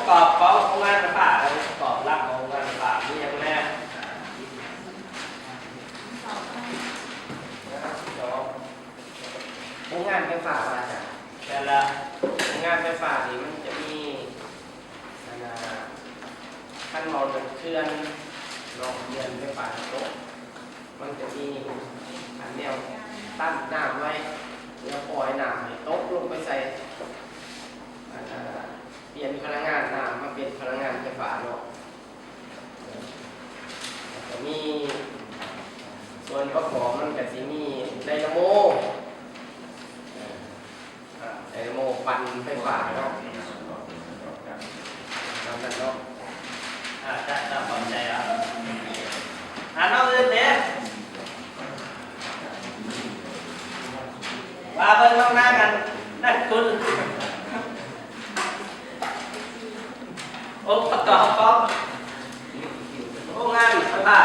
ປະກອບຂອງໂຮງງານໄຟຟ້າ ປະກອບຫຼັກຂອງໂຮງງານໄຟຟ້າມີຫຍັງແດ່? ໂຮງງານໄຟຟ້າວ່າອາຈານ? ແມ່ນລະ ໂຮງງານໄຟຟ້ານີ້ມັນຈະມີ ອັນນ່າ ຄັນເວົ້າເລື່ອງເຂື່ອນເນາະ ເຂື່ອນໄຟຟ້ານ້ຳຕົກ ມັນຈະມີອັນແນວຕັນນ້ຳໄວ້ ແລ້ວປ່ອຍນ້ຳໃຫ້ຕົກລົງໄປໃສ່ ອັນນ່າ ປ່ຽນພະລັງງານນ້ຳມາເປັນພະລັງງານໄຟຟ້າເນາະ. ແລ້ວກໍມີສ່ວນປະກອບ ມັນກໍຊິມີໄດນາໂມ ເອີ ອ່າ ໄດນາໂມປັ່ນໄຟຟ້າເນາະ ຕາມນັ້ນເນາະ. ອາ ຈາກ ຈາກຄວາມໃຈ ອາ ອາ ນ້ອງອື່ນເດ້ ວ່າເບິ່ງນ້ອງນາງ ອັນນັ້ນຄຸນ ອົງປະກອບຂອງໂຮງງານໄຟຟ້າ.